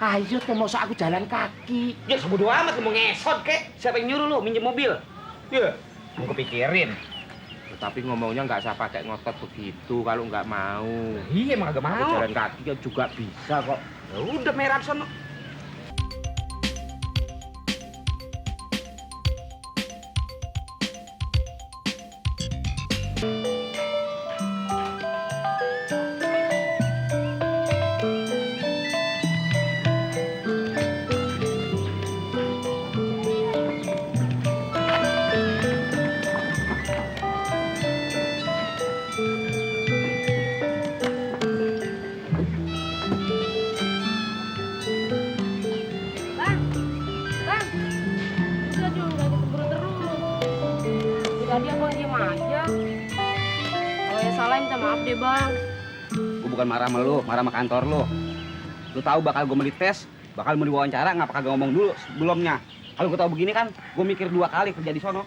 Ayo tuh masa aku jalan kaki. Ya sebodo amat mau ngesot kek. Siapa yang nyuruh lu minjem mobil? Ya, mau kepikirin. Tapi ngomongnya nggak usah pakai ngotot begitu kalau nggak mau. Iya emang agak Aku mau. jalan kaki ya juga bisa kok. Ya udah merah sono. Bang, Gue bukan marah sama lu, marah sama kantor lu. Lu tahu bakal gue mau dites, bakal mau diwawancara, ngapa kagak ngomong dulu sebelumnya? Kalau gue tahu begini kan, gue mikir 2 kali kerja di sono.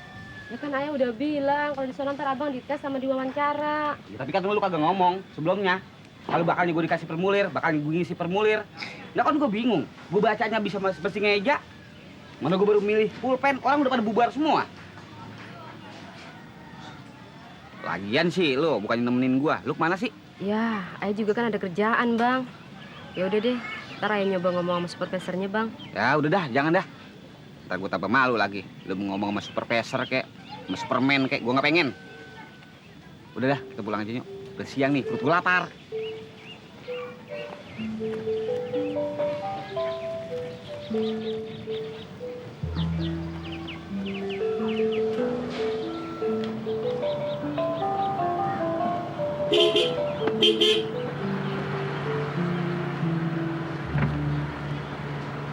ya kan ayah udah bilang kalau di sana ntar abang dites sama diwawancara. Ya, tapi kan lu kagak ngomong sebelumnya. Kalau bakalnya gue dikasih permulir, bakal gue ngisi permulir. Nah kan gue bingung, gue bacanya bisa bersih ngeja. Mana gue baru milih pulpen, orang udah pada bubar semua. Lagian sih lu bukannya nemenin gua. Lu kemana sih? Ya, ayah juga kan ada kerjaan, Bang. Ya udah deh, ntar ayah nyoba ngomong sama supervisornya, Bang. Ya udah dah, jangan dah. Ntar gua tambah malu lagi. Lu mau ngomong sama supervisor kek, sama superman kek, gua nggak pengen. Udah dah, kita pulang aja yuk. Udah siang nih, perut gua lapar.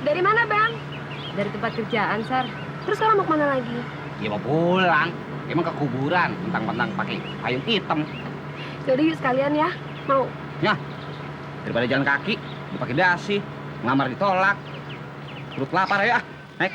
Dari mana, Bang? Dari tempat kerjaan, Sar. Terus sekarang mau kemana lagi? Ya mau pulang. Emang ke kuburan, mentang-mentang pakai payung hitam. Jadi yuk sekalian ya. Mau? Ya, daripada jalan kaki, udah pakai dasi, ngelamar ditolak. Perut lapar ya, naik.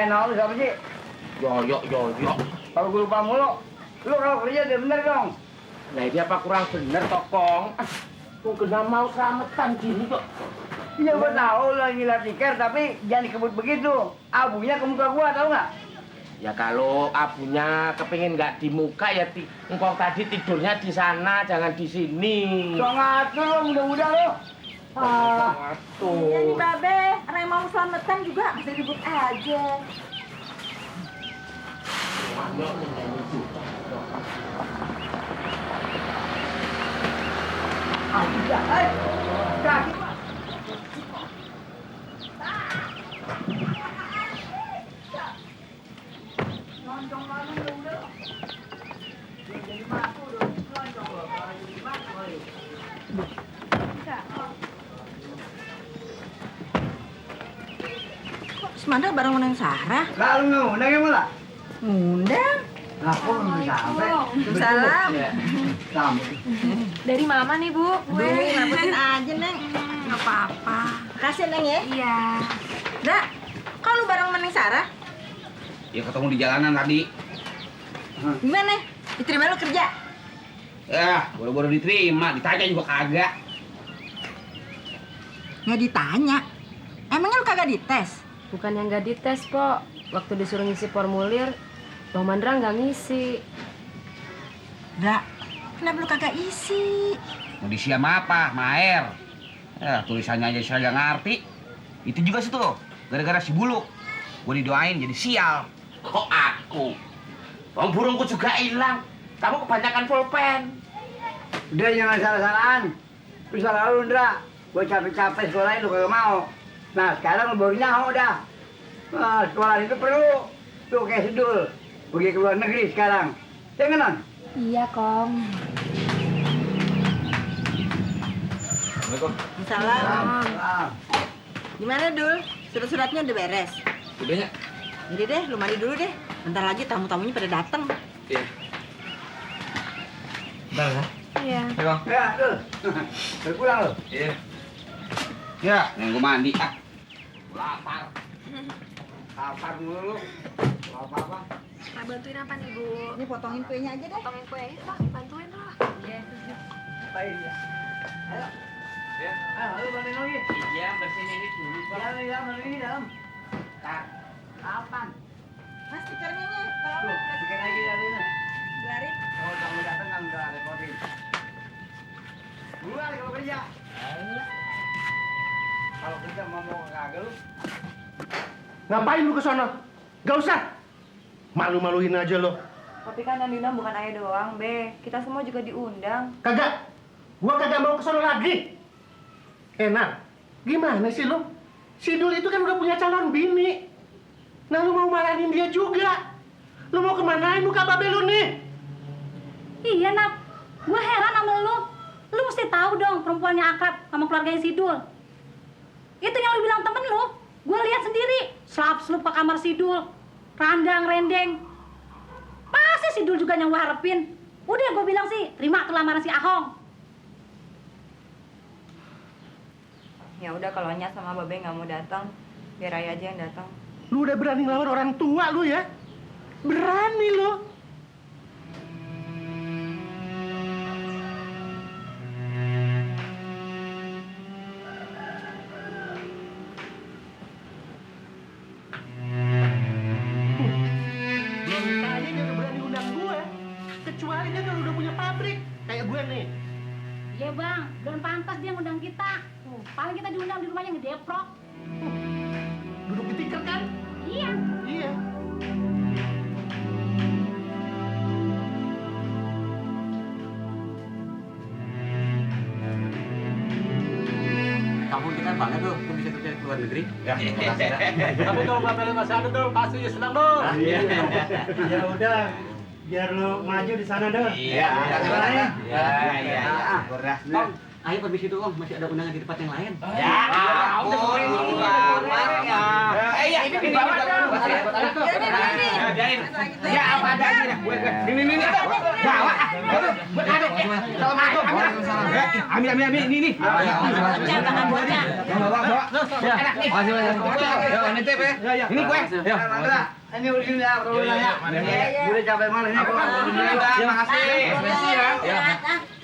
Naon siapa sih? Yoyo. Kalau gue lupa mulu, lu kalau kerja udah bener dong. Nah ini apa kurang bener tokong? Kok kena mau selamatan gini kok? Iya gua tahu lu lagi ngilat tikar, tapi jangan dikebut begitu. Abunya ke muka gua, tahu nggak? Ya kalau abunya kepengin nggak di muka ya engkau tadi tidurnya di sana, jangan di sini. So ngatur lo, mudah-mudah lo. Iya nih Babe, orang mau selamatan juga masih ribut aja. Kaki Pak. Semanda bareng Neng Sarah. Lalu ngundang ya malah? Ngundang? Aku belum sampai. Salam. Sampai. Dari Mama nih, Bu. Gue ngapain aja, Neng. Nggak apa-apa. Makasih, Neng ya. Iya. Dah, kalau bareng Neng Sarah, Ya ketemu di jalanan tadi. gimana? Diterima lu kerja? Ya, baru-baru diterima, ditanya juga kagak. Nggak ditanya. Emangnya lu kagak dites? Bukan yang nggak dites, Po. Waktu disuruh ngisi formulir, Bang Mandra nggak ngisi. Nggak. Kenapa lu kagak isi? Mau diisi sama apa? Maer. Ya, tulisannya aja saya nggak ngerti. Itu juga sih tuh, gara-gara si Buluk. Gue didoain jadi sial. Kok aku? Bang burungku juga hilang. Kamu kebanyakan pulpen. Udah jangan salah-salahan. Lu salah lu, Ndra. Gue capek-capek sekolahin lu kagak mau. Nah, sekarang lu baru nyaho dah. Nah, sekolah itu perlu. Tuh kayak Sidul. Pergi ke luar negeri sekarang. Ya nggak, Non? Iya, Kong. Assalamualaikum. Salam. Salam. Gimana, Dul? Surat-suratnya udah beres. Udah ya? Jadi deh, lu mandi dulu deh. Bentar lagi tamu-tamunya pada datang. Iya. Bentar ya. Iya. Ayo. Ya, tuh. Udah pulang lo. Iya. Ya, yang gua mandi ah. Lapar. Lapar mulu. Apa-apa. Nah, bantuin apa nih, Bu? Ini potongin kuenya aja deh. Potongin kue itu, bantuin lah. Iya. Apa ini? Ayo. Ya. Ayo, lu banding lagi. Iya, bersihin ini dulu, Pak. Dalam, di dalam, ini dalam. Ntar. Kapan? Mas, stikernya nih. Tuh, Tolong bikin lagi dari ini. gelarin. Oh, tamu datang kan udah repotin. Duluan kalau kerja. Kalau kerja mau kagak lu. Ngapain lu ke sono? Gak usah. Malu-maluin aja lo. Tapi kan yang diundang bukan ayah doang, Be. Kita semua juga diundang. Kagak. Gua kagak mau ke sono lagi. Enak. Gimana sih lu? Si Dul itu kan udah punya calon bini. Nah lu mau marahin dia juga. Lu mau kemanain muka babe lu nih? Iya, Nak. Gue heran sama lu. Lu mesti tahu dong perempuannya akrab sama keluarganya Sidul. Itu yang lu bilang temen lu. Gue lihat sendiri. Selap-selup ke kamar Sidul. Randang-rendeng. Pasti Sidul juga yang gue harapin. Udah gue bilang sih, terima tuh lamaran si Ahong. Ya udah kalau Nya sama Babe nggak mau datang, biar Ayah aja yang datang. Lu udah berani ngelawan orang tua lu ya? Berani lu. Belum tadi dia udah berani undang gue. Kecuali dia kalau udah punya pabrik kayak gue nih. Iya, Bang. Belum pantas dia ngundang kita. Paling kita diundang di rumahnya ngedeprok. Duduk di tikar kan? Iya. Iya. Kamu kita banget tuh, lu bisa kerja di luar negeri. Ya, makasih ya. Tapi kalau Bapak masih ada tuh, pasti senang dong. Iya. Ya udah, biar lu maju di sana dong. Iya, makasih banget. Iya, iya. Beras Om, ayo permisi dulu, Om. Masih ada undangan di tempat yang lain. Ya, udah kemarin ini. Iya, ini bawa dulu. Biarin. Ya, apa ada aja dah. Ini. Bawa. Buat adek. Assalamualaikum. Waalaikumsalam. Ambil. Ini. Jangan bocah. Bawa. Ya. Makasih banyak. Ya, nitip ya. Ini kue. Ya. ini urusin ya, perlunya ya. Udah capek malah ini. Makasih. Ya.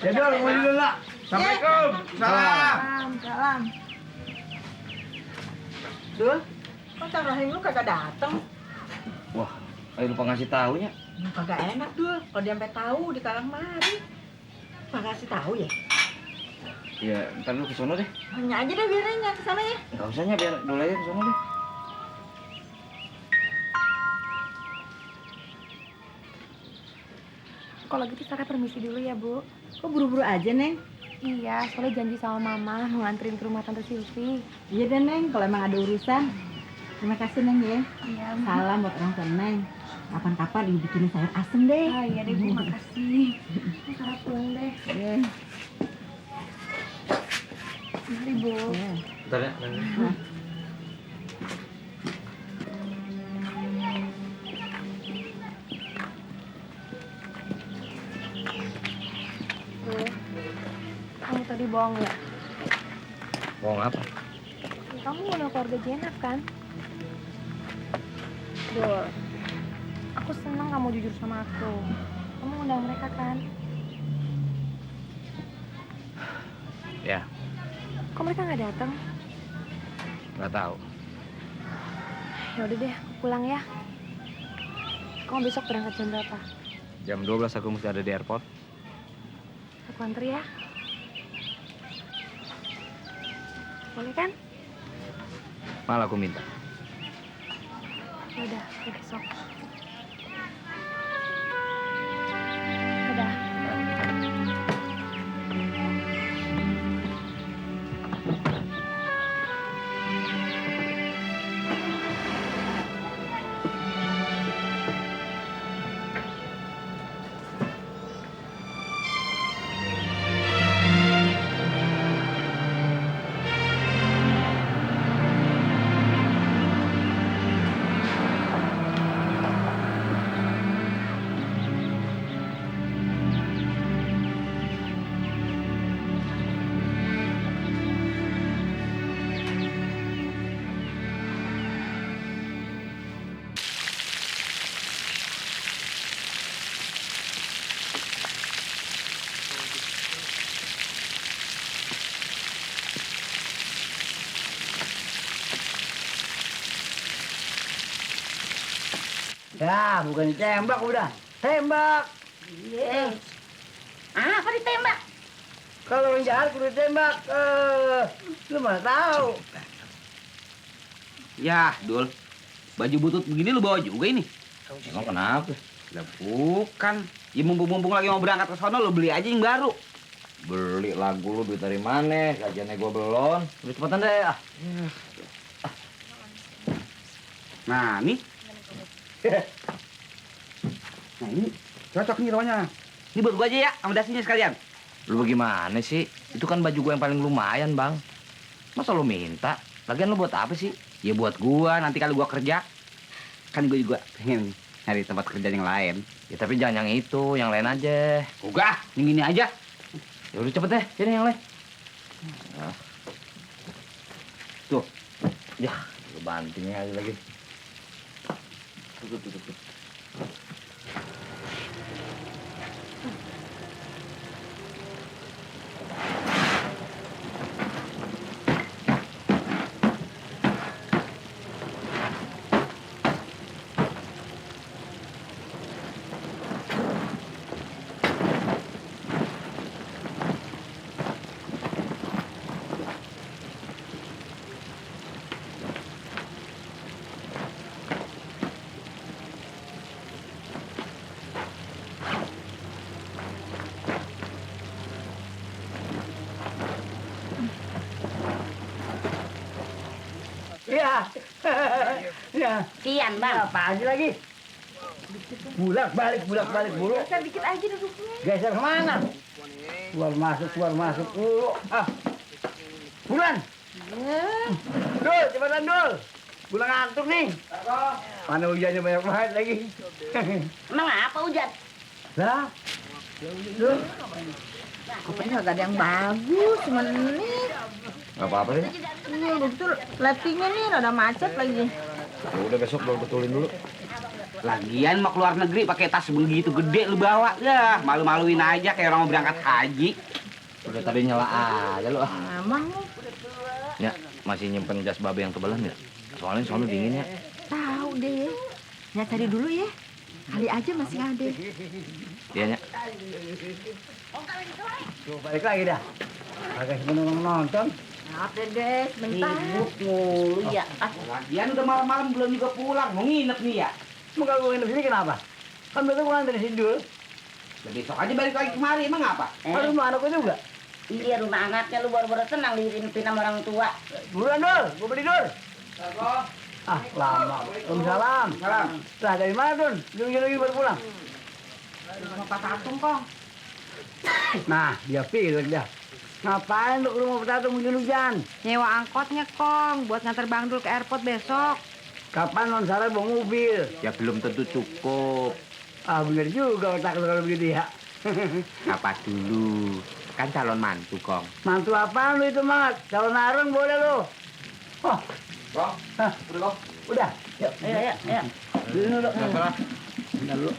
Ya dulu, mau dulu lah. Assalamualaikum. Salam. Salam. Dul, kok Kang Rahim lu kagak dateng? Wah, ayo lupa ngasih taunya. Kagak enak, Dul. Kalau dia sampai tahu di kalang mari. Kagak kasih tahu ya? Ya, ntar lu ke sono deh. Hanya aja deh biarin yang ke sana ya. Enggak usahnya biar dulu aja ke sono deh. Kalau gitu saya permisi dulu ya, Bu. Kok buru-buru aja, Neng? Iya, soalnya janji sama Mama mau nganterin ke rumah Tante Silvi. Iya deh, Neng. Kalau emang ada urusan. Terima kasih, Neng ya. Iya, Salam buat orang tua Neng. Kapan-kapan dibikinin sayur asem deh. Ah, iya deh, Bu, makasih. Sarap pulang deh. Iya. Mari, Bu. Iya. Bentar ya. Bu, kamu tadi bohong ya? Bohong apa? Kamu ngundang keluarga Jenap kan? Dul, aku senang kamu jujur sama aku. Kamu ngundang mereka kan? Ya, Kok mereka nggak datang? nggak tahu. Ya udah deh, aku pulang ya. Kamu besok berangkat jam berapa? Jam 12 aku mesti ada di airport. Aku anter ya. Boleh kan? Malah aku minta. Ya udah, sampai besok. Dadah. Ya, bukan ditembak udah. Tembak. Apa ditembak? Kalau orang jahat kudu ditembak. Lu mana tahu? Ya, Dul. Baju butut begini lu bawa juga ini. Emang kenapa? Lah bukan. Ya mumpung lagi mau berangkat ke sono lu beli aja yang baru. Beli lagu lu duit dari mana? Gajiannya gua belum. Udah cepetan deh. Nah, nih. Nah, ini cocok nih rohnya. Ini buat gua aja ya, sama dasinya sekalian. Lu bagaimana sih? Itu kan baju gua yang paling lumayan, Bang. Masa lu minta? Lagian lu buat apa sih? Ya buat gua, nanti kalau gua kerja. Kan gua juga pengen nyari tempat kerja yang lain. Ya tapi jangan yang itu, yang lain aja. Udah, yang gini aja. Ya udah cepet deh, sini yang lain. Nah. Tuh. Ya, lu bantingnya aja lagi. Tuh. Iya. Ya. Kian, Bang. Apa aja lagi? Bulak-balik mulu. Geser dikit aja duduknya. Geser kemana? Keluar masuk dulu. Bulan. Dul, cepetan Dul. Bulan ngantuk nih. Mana hujannya banyak banget lagi. Emang apa hujan? Lah. Dul. Kopinya kagak ada yang bagus, cuman ini. Gak apa-apa deh. Iya, betul. Lettingnya nih rada macet lagi. Ya udah besok lu betulin dulu. Lagian mau keluar negeri pakai tas begitu gede lu bawa. Ya, malu-maluin aja kayak orang mau berangkat haji. Udah tadi nyala aja lu. Emang nih. Ya, masih nyimpen jas babe yang tebelan ya? Soalnya sono dingin ya. Tahu deh. Ya cari dulu ya. Kali aja masih ada. Iya, Nya. Tuh, balik lagi dah. Agak sebenarnya nonton. Maaf deh, sebentar. Mulu ya. Lagian udah malam-malam belum juga pulang. Mau nginep nih ya. Muka gue nginep sini kenapa? Kan besok pulang dari Sidul. Besok aja balik lagi kemari, emang apa? Kan rumah anakku juga. Iya, rumah anaknya lu baru-baru tenang diinepin sama orang tua. Buruan Dul, gue beli Dul. Ah, lama. Waalaikumsalam. Salam. Lah dari mana Dun? Jauh-jauh lagi baru pulang. Rumah Pak Tatung, Kong. Nah, dia pilih dah. Ngapain lu ke rumah Petatung hujan-hujan? Nyewa angkotnya, Kong, buat nganter Bang Dul ke airport besok. Kapan non Sarah bawa mobil? Ya belum tentu cukup. Ah, bener juga otak lu kalau begitu ya. Apa dulu? Kan calon mantu, Kong. Mantu apaan lu itu, Mat? Calon areng boleh lu. Oh, Kong, hah, udah, Kong. udah. Yuk, Ayo. dulu dulu. Bentar dulu.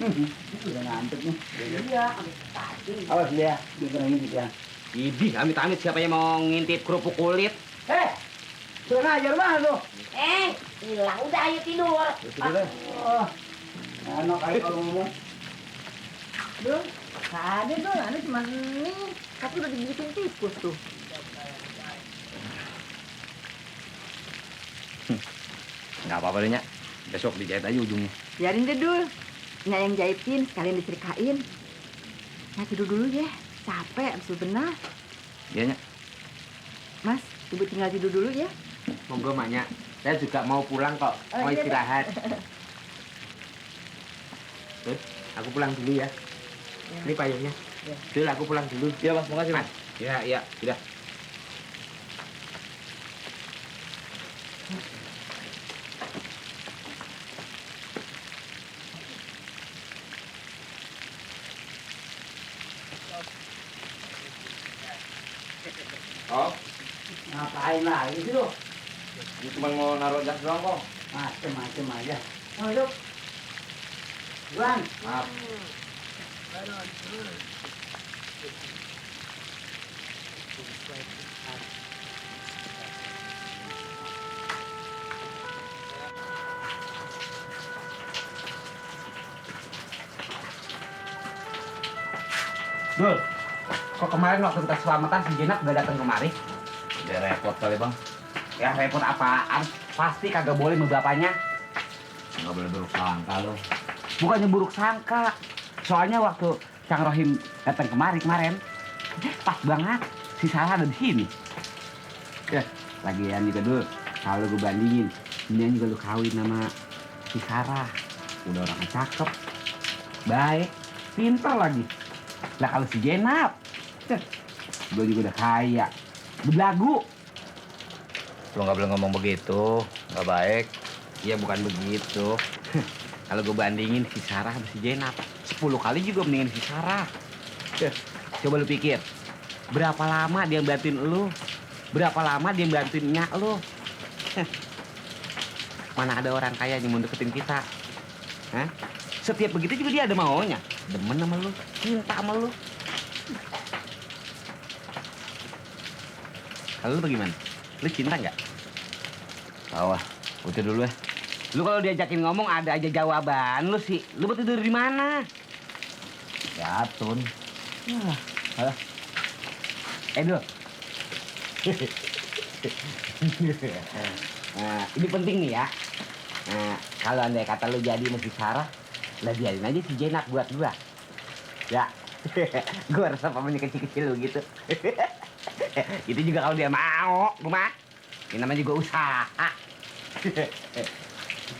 Udah ngantuk nih. Iya. Awas dia, dia pernah ngintip ya. Idih, amit-amit siapa yang mau ngintip kerupuk kulit? Kurang ajar banget lu. Hilang. Udah, ayo tidur. Oh, enak kali kalau ngomong. Dul, gak ada Dul. Ada cuma ini. Tapi udah dibikin tikus tuh. Nggak apa-apa deh, Nya. Besok dijahit aja ujungnya. Biarin deh Dul. Nya yang jahitin, sekalian diserikain. Nah, tidur dulu ya. Capek, abis benar. Iya, Nya. Mas, Ibu tinggal tidur dulu ya. Monggo, Maknya. Saya juga mau pulang kok. Mau iya, istirahat. Terus, aku pulang dulu ya. Ini payungnya. Dul, aku pulang dulu. Iya, Mas. Makasih, Mas. Iya, sudah. Oh, Ngapain lagi sih lu? ini cuma mau naruh jas doang kok. Macem-macem aja. Masuk. Bulan. Maaf. Dul, kok kemarin waktu kita selamatan si Jenak gak datang kemari? Udah repot kali bang. Ya repot apaan? Pasti kagak boleh sama bapaknya. Nggak boleh buruk sangka lo. Bukannya buruk sangka. Soalnya waktu Cang Rohim datang kemarin, pas banget si Sarah ada di sini. Ya, lagian juga dulu. Kalau gue bandingin, ini juga lu kawin sama si Sarah. Udah orangnya cakep, baik, pintar lagi. Lah kalau si Jenap, gue juga udah kaya, belagu. Lo nggak boleh ngomong begitu, nggak baik. Ya bukan begitu. Kalau gue bandingin si Sarah sama si Jenap, 10 kali juga mendingan si Sarah. Coba lu pikir, berapa lama dia bantuin lu? Berapa lama dia bantuin nyak lu? Mana ada orang kaya yang mau deketin kita? Hah? Setiap begitu juga dia ada maunya. Demen sama lu, cinta sama lu. Kalau lu bagaimana? Lu cinta nggak? Tahu ah, udah dulu ya. Lu kalau diajakin ngomong ada aja jawaban lu sih. Lu mau tidur di mana? Ya Tun. Halo. Dul. Nah, ini penting nih ya. Nah, kalau andai kata lu jadi sama si Sarah, lah biarin aja si Jenak buat gua. Ya. Gua rasa pamannya kecil-kecil lu gitu. Itu juga kalau dia mau, gua mah. Ini namanya juga usaha.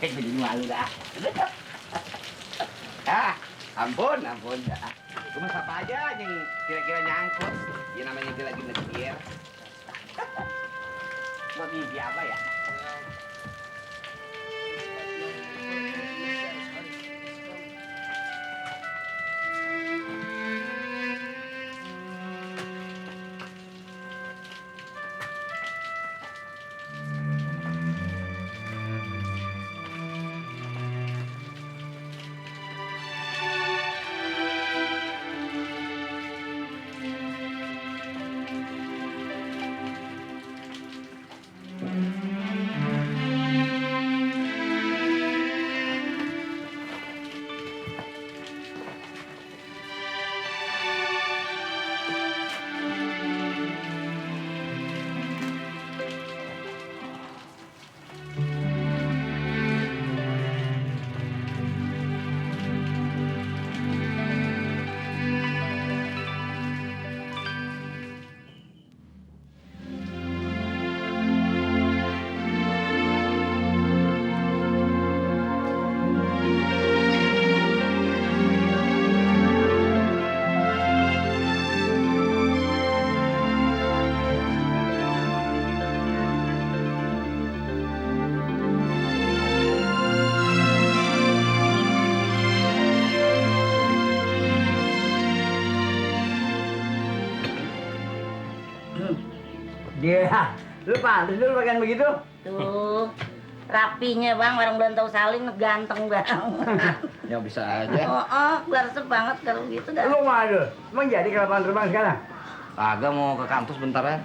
Jadi malu dah. Ampun dah. Cuma siapa aja yang kira-kira nyangkut. Ya namanya dia lagi ngetir. Mau bibi apa ya? Dia, lu pantes dulu pakaian begitu. Tuh, rapinya bang, orang belum tahu saling ganteng bang. Ya bisa aja. Glarset banget kalau gitu dah. Lu mana? Emang jadi ke lapangan terbang sekarang? Kagak mau ke kampus bentar ya.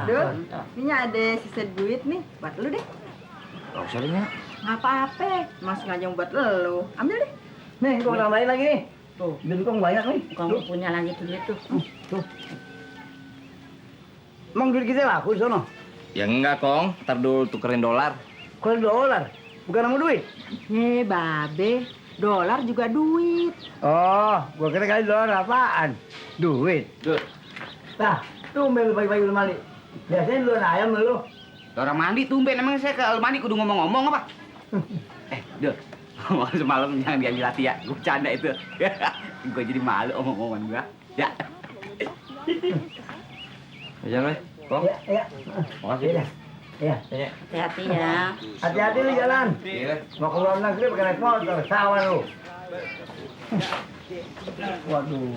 Dul, ini ada sisa duit nih, buat lu deh. Gak usah deh, Nyak. Nggak apa-apa, mas sengaja buat lu. Ambil deh. Nih, gua tambahin lagi nih. Tuh, Duit gua banyak nih. kamu punya lagi duit tuh. Tuh. Emang duit kita laku di sono? Ya enggak, Kong. Ntar dulu tukerin dolar. Kalau dolar, bukan nama duit. Babe, dolar juga duit. Oh, gua kira kali dolar apaan? Duit. Duh. Nah, tumben lu pagi-pagi lu mandi. Biasanya lu ayam lu. Orang mandi tumben, emang saya ke mandi kudu ngomong-ngomong apa? Dul, ngomong semalam jangan diambil hati ya. Gue bercanda itu. Gue jadi malu omong-omongan gua. Ya. Ya, Weh. Kong. Iya. Makasih. Iya. Hati-hati ya. Hati-hati lu jalan. Iya. Mau ke luar negeri pakai naik motor, sawah lu. Waduh.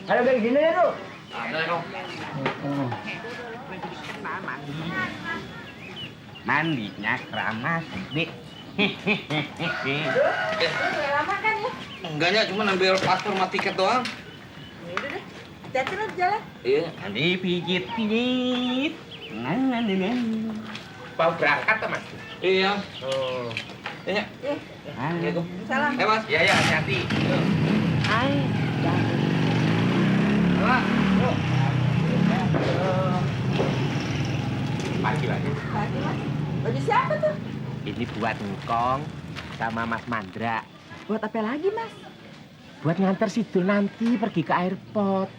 Ada kayak gini ya tuh. Ada, Kong. Mandinya keramas, Dik. Lama kan ya? Enggak, Nyak. Cuma ambil paspor sama tiket doang. Udah deh. Hati-hati lu jalan. Iya. Dipijit-pijit. Mau berangkat, Mas? Iya. Oh. Ya, Nyak. Salam. Mas. Iya, hati-hati. Hai, jangan. Pagi lagi. Pagi, Mas. Baju siapa tuh? Ini buat Ngkong sama Mas Mandra. Buat apa lagi, Mas? Buat nganter Sidul nanti pergi ke airport.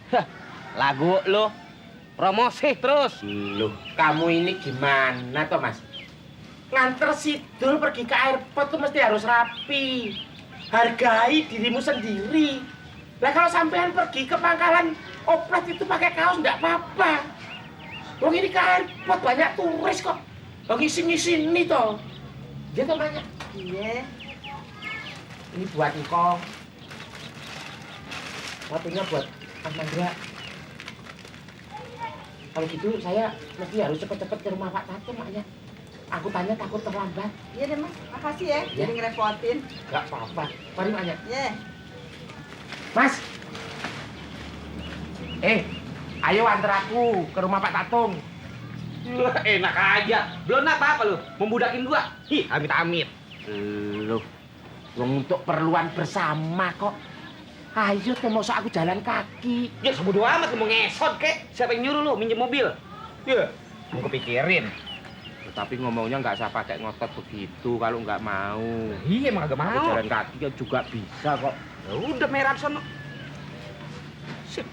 Lagu lo promosi terus. Loh, kamu ini gimana toh, Mas? Nganter Sidul pergi ke airport tuh mesti harus rapi. Hargai dirimu sendiri. Lah kalau sampean pergi ke pangkalan oplet itu pakai kaos enggak apa-apa. Wong ini ke airport banyak turis kok. Wong ngisi-ngisi ini toh. Dia tuh banyak. Iya. Ini buat Ngkong. Satunya buat Mas Mandra. Kalau gitu saya mesti harus cepet-cepet ke rumah Pak Tato, maknya. Aku tanya takut terlambat. Iya deh, Mas. Makasih ya. Jadi ngerepotin. Gak apa-apa. Mari maknya. Iya. Mas. Ayo antar aku ke rumah Pak Tatung. Enak aja. Belum apa-apa lu, membudakin gua. Amit-amit. Loh, untuk keperluan bersama kok. Ayo tuh, masa aku jalan kaki. Ya sebodo amat lu mau ngesot kek. Siapa yang nyuruh lu minjem mobil? Ya, mau kepikirin. Tapi ngomongnya nggak usah pakai ngotot begitu kalau nggak mau. Iya, emang agak Aku mau. jalan kaki kan juga bisa kok. Ya udah merah sono. Sip.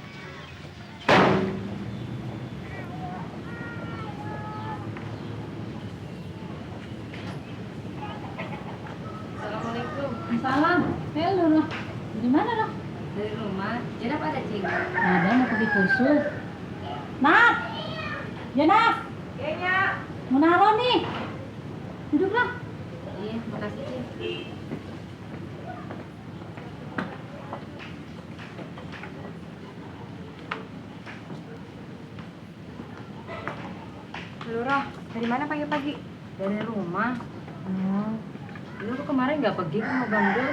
Assalamualaikum. Salam. Halo, Roh. Dari mana, Roh? Dari rumah. Jenap ada, Cing? Ada mau pergi kursus. Naf! Jenap! Kayaknya. Mau naruh nih. Duduk, Roh. Iya, makasih, Cing. Halo, Roh. Dari mana pagi-pagi? Dari rumah. Lu kemarin nggak pergi sama Bang Dul?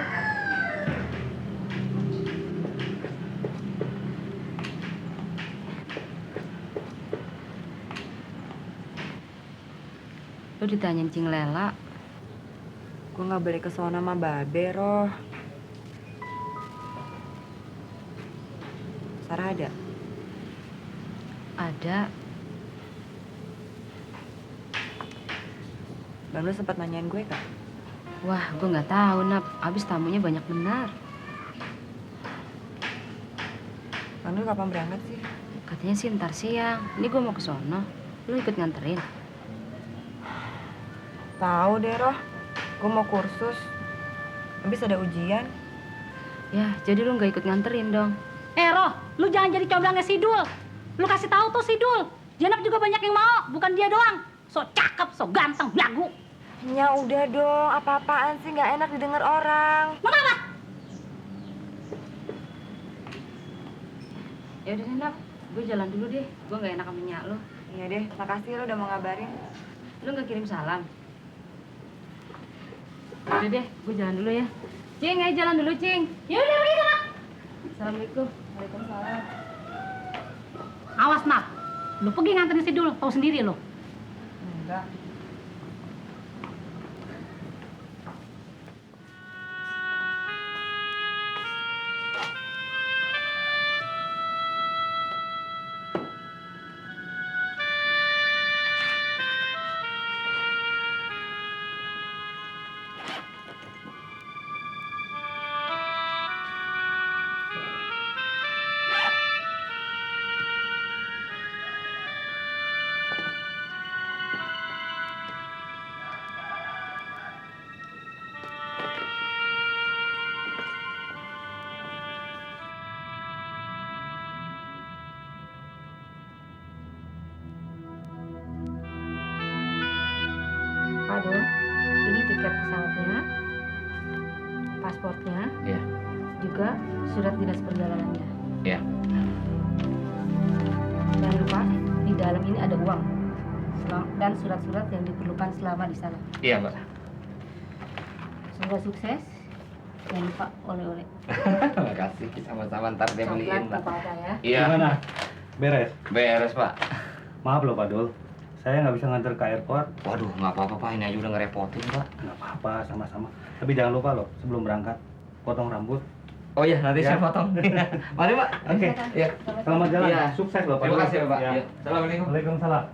Lu ditanyain Cing Lela. Gue nggak boleh ke sono sama Babe, Roh. Sarah ada? Ada. Bang lu sempat nanyain gue, Kak? Wah, gue nggak tahu, Nap. Abis tamunya banyak benar. Bang lu kapan berangkat sih? Katanya sih ntar siang. Ini gue mau ke sono. Lu ikut nganterin? Tahu deh, Roh. Gue mau kursus. Habis ada ujian. Ya, jadi lu nggak ikut nganterin dong. Roh, lu jangan jadi comblangnya Sidul. Lu kasih tahu tuh Sidul. Jenap juga banyak yang mau, bukan dia doang. So cakep, so ganteng, belagu. Ya udah dong, apa-apaan sih nggak enak didengar orang. Mau apa? Ya udah, Nap. Gue jalan dulu deh. Gue nggak enak sama nyak lu. Iya deh, makasih lu udah mau ngabarin. Lu nggak kirim salam? Udah deh, gue jalan dulu ya. Cing, ayo jalan dulu, Cing. Ya udah pergi sana. Assalamualaikum. Waalaikumsalam. Awas, Nap. Lu pergi nganterin Sidul, tahu sendiri lu. Enggak. Pak Dul, ini tiket pesawatnya, pasportnya, Iya. juga surat dinas perjalanannya. Iya. Jangan lupa, di dalam ini ada uang dan surat-surat yang diperlukan selama di sana. Iya, Mbak. Semoga sukses. Jangan lupa oleh-oleh. Makasih, sama-sama ntar dia beliin, Coklat Pak. apa ada ya? Iya. Gimana? Beres? Beres, Pak. Maaf loh Pak Dul, saya nggak bisa nganter ke airport. Waduh, nggak apa-apa, Pak. Ini aja udah ngerepotin, Pak. Nggak apa-apa, sama-sama. Tapi jangan lupa loh, sebelum berangkat, potong rambut Oh iya, nanti saya potong. Mari, Pak. Oke. Iya. Selamat jalan. Iya. Sukses loh Pak. Terima kasih, Pak. Ya. Iya. Assalamualaikum. Waalaikumsalam.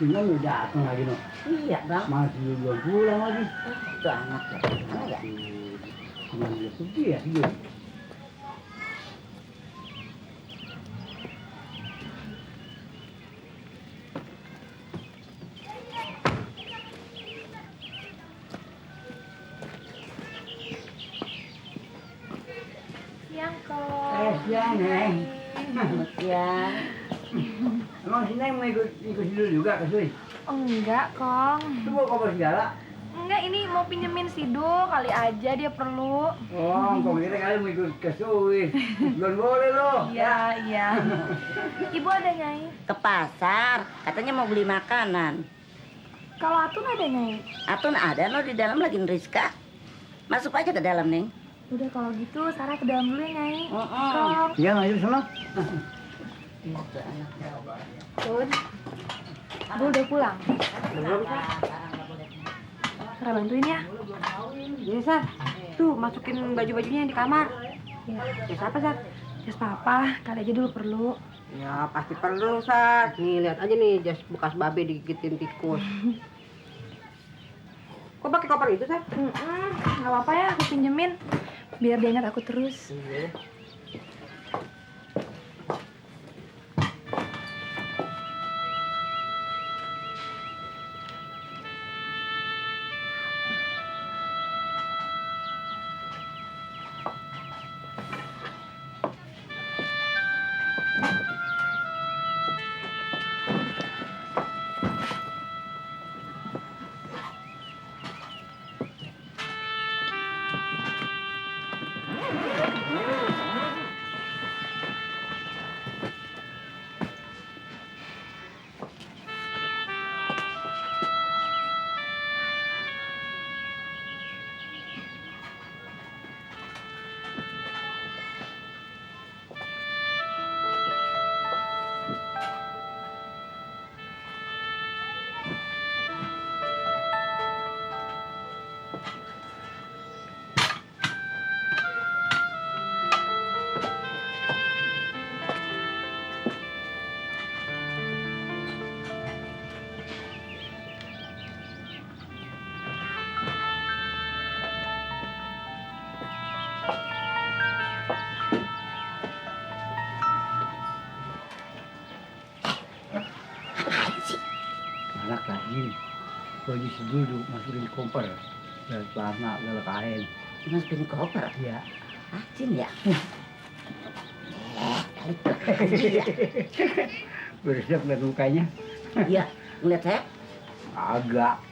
Ini udah datang lagi no. Iya bang. Masih belum pulang lagi. Banget ya. Kemana dia pergi ya? Dia. Siang kok. Siang, Neng. Siang. Emang si Neng mau ikut Sidul juga ke Sui? Enggak, Kong. Itu mau koper segala? Enggak, ini mau pinjemin Sidul, kali aja dia perlu. Oh, kok kita kali mau ikut ke Sui. Belum boleh loh. Iya. Ibu ada, Nyai? Ke pasar. Katanya mau beli makanan. Kalau Atun ada, Nyai? Atun ada no di dalam lagi Rizka. Masuk aja ke dalam, Neng. Udah kalau gitu, Sarah ke dalam dulu ya, Nyai. Heeh. Kong. Iya, ayo sana. Tun. Bu udah pulang? Belum, Sarah bantuin ya. Iya, Sar. Tuh, masukin baju-bajunya yang di kamar. Ya. Jas apa, Sar? Jas papa, kali aja dulu perlu. Ya, pasti perlu, Sar. Nih, lihat aja nih, jas bekas babe digigitin tikus. Kok pakai koper itu, Sar? Nggak apa-apa ya, aku pinjemin. Biar dia ingat aku terus. Anak lagi. Baju Sidul masukin di koper. Dan celana, dan kain. Masukin koper. Iya. Acin ya. Bersiap lihat mukanya. Iya, ngeliat saya. Agak.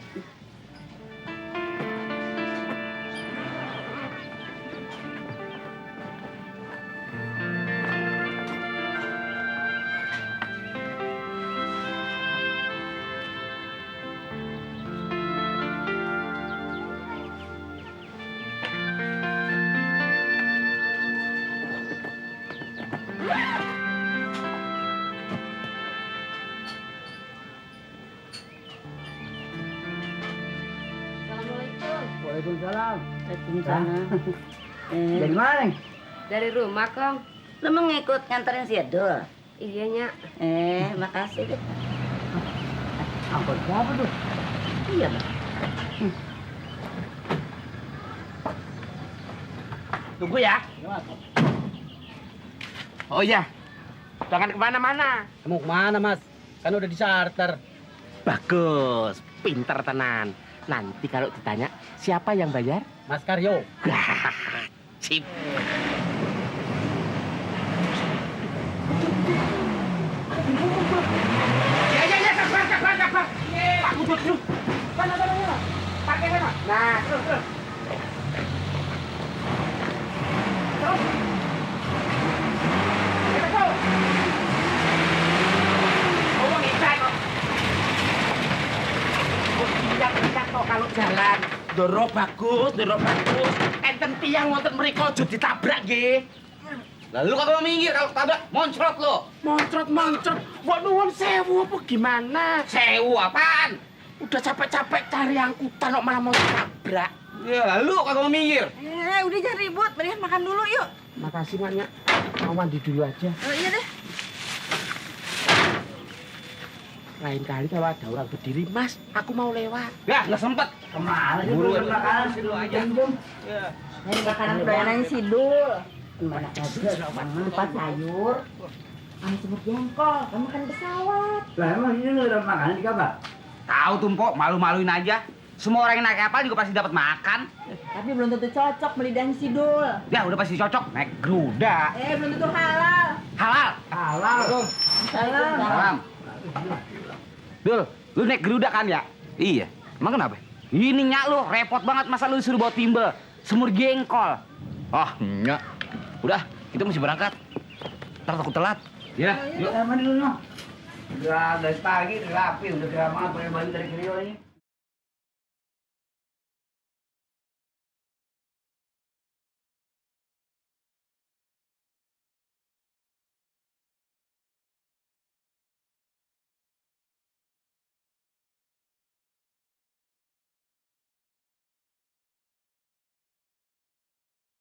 Waalaikumsalam. Waalaikumsalam. Dari mana, Neng? Dari rumah, Kong. Lu mau ngikut nganterin si Edul? Iya, Nyak. Makasih deh. Angkot siapa tuh? Iya, Bang. tunggu ya. Oh iya, jangan kemana-mana. Mau kemana, Mas? Kan udah di charter. Bagus, pinter tenan. Nanti kalau ditanya, siapa yang bayar? Mas Karyo. Sip. Ya, sabar. Pak, duduk. Sana. Pakai sana. Nah, terus. Terus. Ngomong ikan kok. Tidak kok kalau jalan. Doro bagus. Enten tiang wonten mriko aja ditabrak nggih. Lalu kagak minggir kalau tabrak moncrot lo. Moncrot. Mbok nuwun sewu apa gimana? Sewu apaan? Udah capek-capek cari angkutan kok malah mau tabrak. Ya lalu kagak minggir. Udah jangan ribut, mendingan makan dulu yuk. Makasih, Mak. Mau mandi dulu aja. Oh iya deh. Lain kali kalau ada orang berdiri, Mas, aku mau lewat. Ya nggak sempet. Kemana sih Buru lu makanan sih lu aja. Ini makanan kedoyanan Sidul. Mana aja empat sayur. Sama semur jengkol, kamu makan pesawat. Lah emang ini lu dapat makanan di kamar? Tahu tuh Mpok, malu-maluin aja. Semua orang yang naik kapal juga pasti dapat makan. Tapi belum tentu cocok beli dan Sidul. Ya udah pasti cocok naik Garuda. Belum tentu halal. Halal. Halal. Halal. Salam. Dul, lu naik Garuda kan ya? Iya. Emang kenapa? Ini nyak lu repot banget masa lu disuruh bawa timbel, semur jengkol. Oh, enggak. Udah, kita mesti berangkat. Ntar takut telat. Ya. Yuk, mandi dulu, no. Udah dari pagi, udah rapi, udah keramaan pakai baju dari Rio ini.